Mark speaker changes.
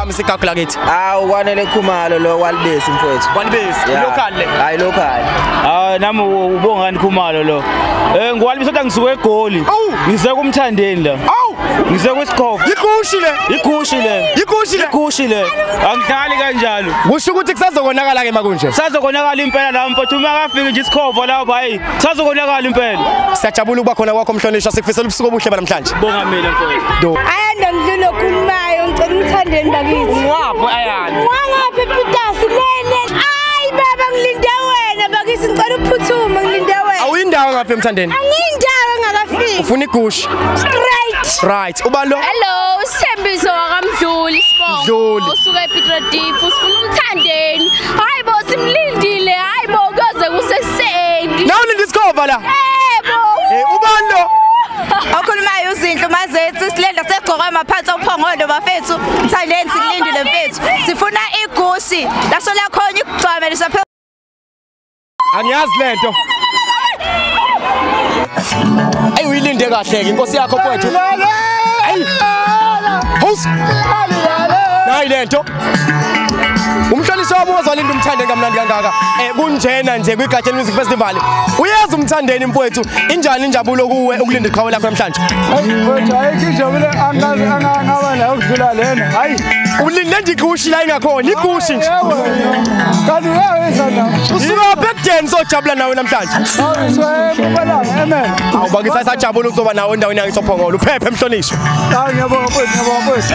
Speaker 1: Phamisa igagu lakithi.
Speaker 2: Hawu kwanele Khumalo lo walibesi mfowethu.
Speaker 1: Walibesi local le.
Speaker 2: Hayi local.
Speaker 3: Ah nami ubongani Khumalo lo. Ngwalibisi kodwa ngisuke eGoli. Ngize kumthandeni la. Ngize kwisikhova.
Speaker 1: Igushi le.
Speaker 3: Igushi le.
Speaker 1: Igushi le.
Speaker 3: Igushi le. Angidlali kanjalo.
Speaker 1: Kusho ukuthi kusazokonakala ke makunje.
Speaker 3: Sazokonakala impela la mfowethu uma kafika nje isikhova lapha hayi. Sazokonakala impela.
Speaker 1: Siyajabula ukuba khona kwakho mhlonishwa sikufisela ubusuku obuhle namhlanje.
Speaker 3: Bonga mina mfowethu.
Speaker 4: Ayanda Mdluli okhulumayo ngicela umthandeni bakithi.
Speaker 1: Ngapho Ayanda.
Speaker 4: Ngaphi ePitasi lele. Hayi baba ngilinde wena bakithi ngicela uphuthume ngilinde wena.
Speaker 1: Awuyindawo ngaphi emthandeni?
Speaker 4: Angiyindawo engakafiki.
Speaker 1: Ufuna igushi.
Speaker 4: Straight.
Speaker 1: Right. Ubani lo?
Speaker 5: Hello, Sithembiso wakaMdluli sibongo. Usuka ePitradief sifuna umthandeni. Hayi bo simlindile. Hayi bo kuyoze kusekuseni.
Speaker 1: Nawu linda isikhova la.
Speaker 5: Yebo.
Speaker 1: Ubani lo?
Speaker 6: Okhulumayo uZinhle Mazethu silenda segcoka amaphansi ophongolo bafethu mthandeni sikulindile mfethu sifuna igushi laso lakhona igcwame lisaphe
Speaker 1: Angiyazi lento. Ayi uyilinde kahle ke inkosi yakho mfowethu. Ayi. House. Nayi lento. Umhlonishwa wami wazolinda umthandeni kamnandi kangaka. Kunjena nje kwiGatsheni Music Festival. Uyeza umthandeni mfowethu. Injani injabulo kuwe ukulinda iqhawe lakho namhlanje?
Speaker 7: Hayi mfowethu ayikho injabulo angazi angaba nayo ukudlula lena. Hayi.
Speaker 1: Ulinde nje igushi la ingakhona igushi nje.
Speaker 7: Kanti uyaweza na.
Speaker 1: Usuka back sojabula nawe namhlanje.
Speaker 7: Hawu soyempumalanga amen.
Speaker 1: Awu bakisasajabula ukuzoba nawe endaweni yangisophongolo. Uphephe mhlonishwa.
Speaker 7: Hayi ngiyabonga mfowethu ngiyabonga mfowethu.